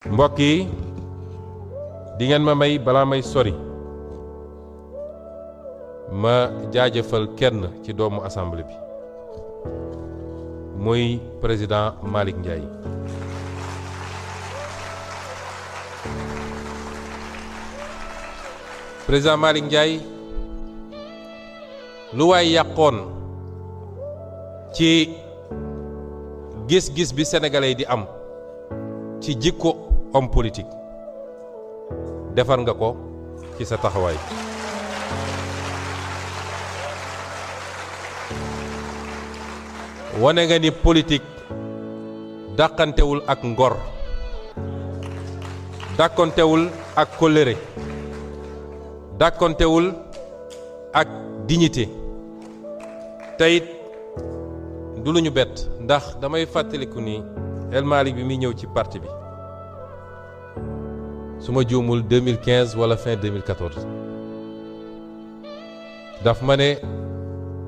mbokk yi di ngeen ma may balaa may sori ma jaajëfal kenn ci doomu assemblée bi muy président Malick Ndiaye. président Malick Ndiaye lu waay yàqoon ci gis-gis bi sénégalais yi di am ci jikko homme politique defar nga ko ci sa taxawaay. wane nga ni politique dàqantewul ak ngor dàqantewul ak kóllëre dàqantewul ak dignité teyit du lu ñu bett ndax damay fàttaliku ni El Malick bi muy ñëw ci parti bi su ma juumul 2015 wala fin 2014 daf ma ne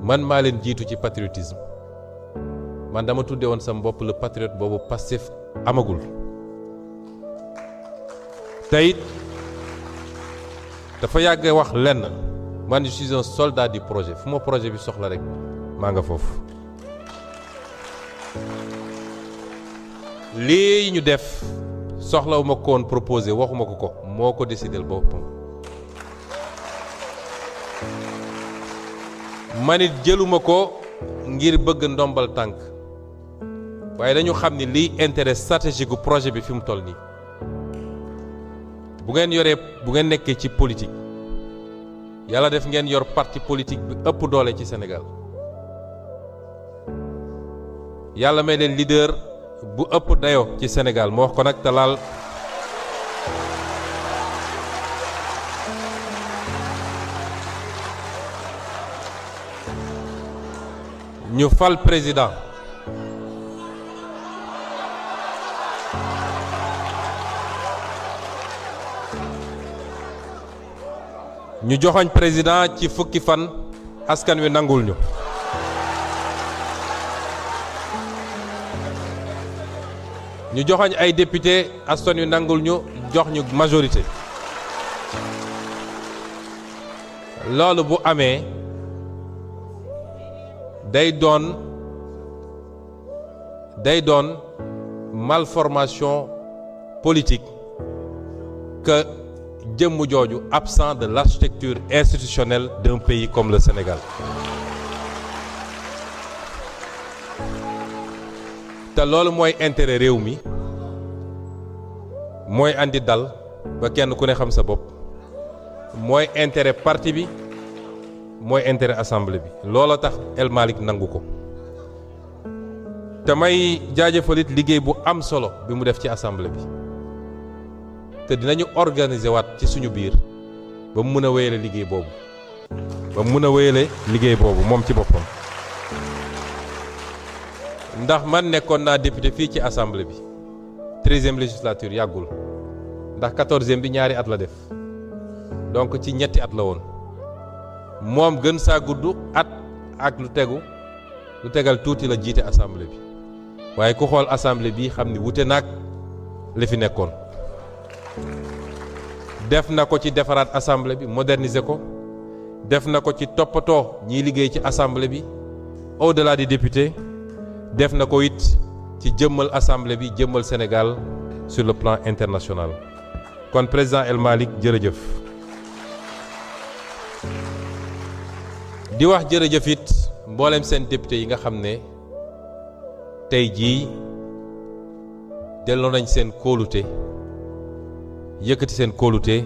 man maa leen jiitu ci patriotisme man dama tudde woon sama bopp le patriote boobu Pastef amagul teyit dafa yàgg wax lenn man je suis un soldat du projet fu ma projet bi soxla rek maa nga foofu. lii ñu def soxlawuma ko woon proposé waxuma ko ko moo ko décidel boppam man it jëluma ko ngir bëgg ndombal tànk waaye dañu xam ni liy intérêt stratégique gu projet bi fi mu toll nii bu ngeen nekkee ci politique yàlla def ngeen yor parti politique bi ëpp doole ci Sénégal yàlla may leen leader bu ëpp dayo ci Sénégal moo wax ko nag te laal ñu fal président ñu joxoñ président ci fukki fan askan wi nangul ñu ñu joxoñ ay député askan wi nangul ñu jox ñu majorité loolu bu amee day doon malformation politique que jëmm jooju absent de l'architecture institutionnelle d'un pays comme le Sénégal. te loolu mooy intérêt réew mi mooy andi dal ba kenn ku ne xam sa bopp mooy intérêt parti bi mooy intérêt assemblée bi looloo tax El Malick nangu ko te may jaajëfalit liggéey bu am solo bi mu def ci assemblée bi te dinañu organiser waat ci suñu biir ba mu mën a wéyale liggéey boobu moom ci boppam ndax man nekkoon naa député fii ci assemblée bi 13e législature yàggul ndax 14e bi ñaari at la def donc ci ñetti at la woon moom gën saa gudd at ak lu tegal tuuti la jiite assemblée bi waaye ku xool assemblée bi xam ni wute naag li fi nekkoon def na ko ci defaraat assemblée bi moderniser ko def na ko ci toppatoo ñiy liggéey ci assemblée bi au-delà des députés def na ko it ci jëmmal assemblée bi jëmmal Sénégal sur le plan international kon président El Malick jërëjëf di wax jërëjëf it mboolem seen député yi nga xam ne tey jii delloo nañ seen kóolute yëkkati seen kóolute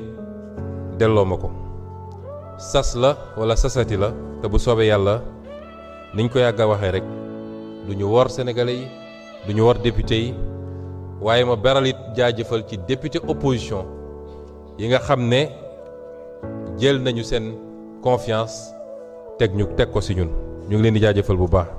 delloo ma ko sas la wala sasati la te bu soobee yàlla niñ ko yàgg a waxee rek du ñu wor sénégalais yi du ñu wor député yi waaye ma beral it jaajëfal ci député opposition yi nga xam ne jël nañu seen confiance teg ko ci ñun ñu ngi leen di jaajëfal bu baax.